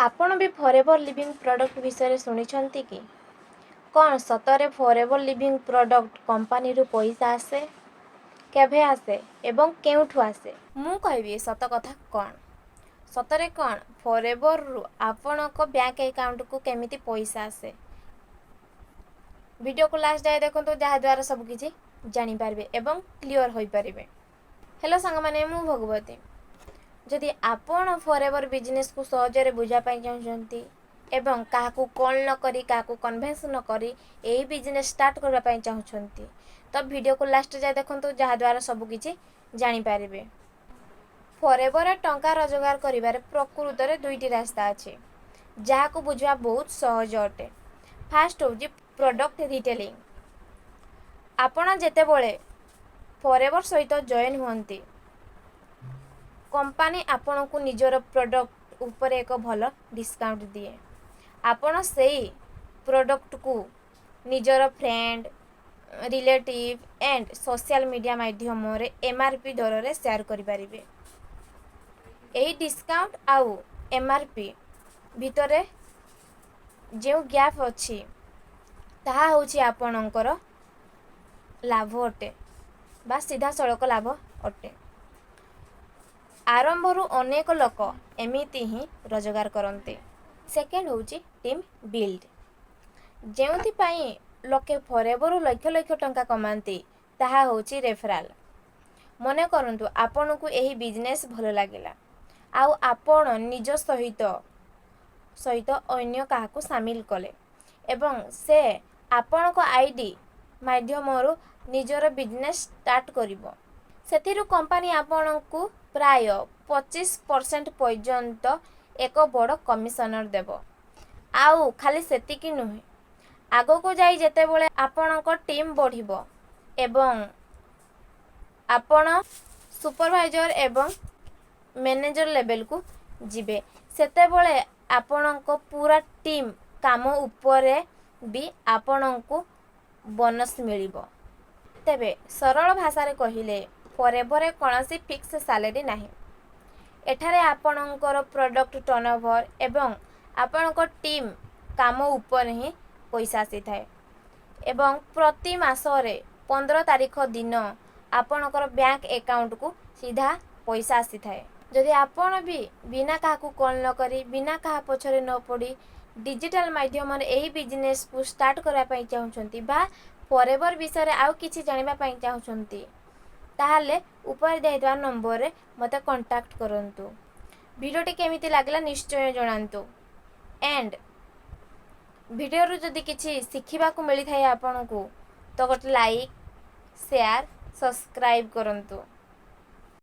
ଆପଣ ବି forever living product ବିଷୟରେ ଶୁଣିଛନ୍ତି କି? କ'ଣ ସତରେ ଫରେଭର୍ ଲିଭିଂ ପ୍ରଡ଼କ୍ଟ କମ୍ପାନୀରୁ ପଇସା ଆସେ? କେବେ ଆସେ ଏବଂ କେଉଁଠୁ ଆସେ? ମୁଁ କହିବି ସତ କଥା କ'ଣ। ସତରେ କ'ଣ ଫରେଭର୍ରୁ ଆପଣଙ୍କ ବ୍ୟାଙ୍କ ଆକାଉଣ୍ଟକୁ କେମିତି ପଇସା ଆସେ? ଭିଡ଼ିଓକୁ ଲାଷ୍ଟ ଯାଏ ଦେଖନ୍ତୁ, ଯାହାଦ୍ୱାରା ସବୁକିଛି ଜାଣିପାରିବେ ଏବଂ କ୍ଲିଅର୍ ହୋଇପାରିବେ। ହ୍ୟାଲୋ ସାଙ୍ଗମାନେ, ମୁଁ ଭଗବତୀ। ଯଦି ଆପଣ ଫରେଭର୍ ବିଜନେସ୍କୁ ସହଜରେ ବୁଝିବା ପାଇଁ ଚାହୁଁଛନ୍ତି ଏବଂ କାହାକୁ କଲ୍ ନ କରି, କାହାକୁ କନଭିନ୍ସ ନ କରି ଏହି ବିଜନେସ୍ ଷ୍ଟାର୍ଟ କରିବା ପାଇଁ ଚାହୁଁଛନ୍ତି, ତ ଭିଡ଼ିଓକୁ ଲାଷ୍ଟ ଯାଏ ଦେଖନ୍ତୁ, ଯାହାଦ୍ୱାରା ସବୁକିଛି ଜାଣିପାରିବେ। ଫରେଭରରେ ଟଙ୍କା ରୋଜଗାର କରିବାରେ ପ୍ରକୃତରେ ଦୁଇଟି ରାସ୍ତା ଅଛି, ଯାହାକୁ ବୁଝିବା ବହୁତ ସହଜ ଅଟେ। ଫାଷ୍ଟ ହେଉଛି ପ୍ରଡ଼କ୍ଟ ରିଟେଲିଂ। ଆପଣ ଯେତେବେଳେ ଫରେଭର୍ ସହିତ ଜଏନ୍ ହୁଅନ୍ତି, କମ୍ପାନୀ ଆପଣଙ୍କୁ ନିଜର ପ୍ରଡ଼କ୍ଟ ଉପରେ ଏକ ଭଲ ଡିସ୍କାଉଣ୍ଟ ଦିଏ। ଆପଣ ସେଇ ପ୍ରଡ଼କ୍ଟକୁ ନିଜର friend, relative and social media ମାଧ୍ୟମରେ ଏମ୍ଆର୍ପି ଦରରେ ସେୟାର କରିପାରିବେ। ଏହି ଡିସ୍କାଉଣ୍ଟ ଆଉ ଏମ୍ଆର୍ପି ଭିତରେ ଯେଉଁ ଗ୍ୟାପ୍ ଅଛି, ତାହା ହେଉଛି ଆପଣଙ୍କର ଲାଭ ଅଟେ ବା ସିଧାସଳଖ ଲାଭ ଅଟେ। ଆରମ୍ଭରୁ ଅନେକ ଲୋକ ଏମିତି ହିଁ ରୋଜଗାର କରନ୍ତି। ସେକେଣ୍ଡ ହେଉଛି ଟିମ୍ ବିଲ୍ଡ। ଯେଉଁଥିପାଇଁ ଲୋକେ ଫରେଭରରୁ ଲକ୍ଷ ଲକ୍ଷ ଟଙ୍କା କମାନ୍ତି, ତାହା ହେଉଛି ରେଫରାଲ୍। ମନେ କରନ୍ତୁ, ଆପଣଙ୍କୁ ଏହି ବିଜନେସ୍ ଭଲ ଲାଗିଲା ଆଉ ଆପଣ ନିଜ ସହିତ ସହିତ ଅନ୍ୟ କାହାକୁ ସାମିଲ କଲେ ଏବଂ ସେ ଆପଣଙ୍କ ଆଇଡ଼ି ମାଧ୍ୟମରୁ ନିଜର ବିଜନେସ୍ ଷ୍ଟାର୍ଟ କରିବ। ସେଥିରୁ କମ୍ପାନୀ ଆପଣଙ୍କୁ ପ୍ରାୟ 25% ପର୍ଯ୍ୟନ୍ତ ଏକ ବଡ଼ କମିଶନର ଦେବ। ଆଉ ଖାଲି ସେତିକି ନୁହେଁ, ଆଗକୁ ଯାଇ ଯେତେବେଳେ ଆପଣଙ୍କ ଟିମ୍ ବଢ଼ିବ ଏବଂ ଆପଣ ସୁପରଭାଇଜର ଏବଂ ମ୍ୟାନେଜର ଲେଭେଲକୁ ଯିବେ, ସେତେବେଳେ ଆପଣଙ୍କ ପୁରା ଟିମ୍ କାମ ଉପରେ ବି ଆପଣଙ୍କୁ ବୋନସ୍ ମିଳିବ। ତେବେ ସରଳ ଭାଷାରେ କହିଲେ, ଫରେଭରରେ କୌଣସି ଫିକ୍ସ ସାଲେରୀ ନାହିଁ। ଏଠାରେ ଆପଣଙ୍କର ପ୍ରଡ଼କ୍ଟ ଟର୍ଣ୍ଣଓଭର ଏବଂ ଆପଣଙ୍କ ଟିମ୍ କାମ ଉପରେ ହିଁ ପଇସା ଆସିଥାଏ ଏବଂ ପ୍ରତି ମାସରେ 15 ତାରିଖ ଦିନ ଆପଣଙ୍କର ବ୍ୟାଙ୍କ ଆକାଉଣ୍ଟକୁ ସିଧା ପଇସା ଆସିଥାଏ। ଯଦି ଆପଣ ବି ବିନା କାହାକୁ କଲ୍ ନ କରି, ବିନା କାହା ପଛରେ ନ ପଡ଼ି ଡିଜିଟାଲ ମାଧ୍ୟମରେ ଏହି ବିଜନେସକୁ ଷ୍ଟାର୍ଟ କରିବା ପାଇଁ ଚାହୁଁଛନ୍ତି ବା ଫରେଭର ବିଷୟରେ ଆଉ କିଛି ଜାଣିବା ପାଇଁ ଚାହୁଁଛନ୍ତି, ତାହେଲେ ଉପରେ ଦିଆଯାଇଥିବା ନମ୍ବରରେ ମୋତେ କଣ୍ଟାକ୍ଟ କରନ୍ତୁ। ଭିଡ଼ିଓଟି କେମିତି ଲାଗିଲା ନିଶ୍ଚୟ ଜଣାନ୍ତୁ। ଆଣ୍ଡ ଭିଡ଼ିଓରୁ ଯଦି କିଛି ଶିଖିବାକୁ ମିଳିଥାଏ ଆପଣଙ୍କୁ, ତ ଗୋଟେ ଲାଇକ୍, ସେୟାର, ସବସ୍କ୍ରାଇବ୍ କରନ୍ତୁ।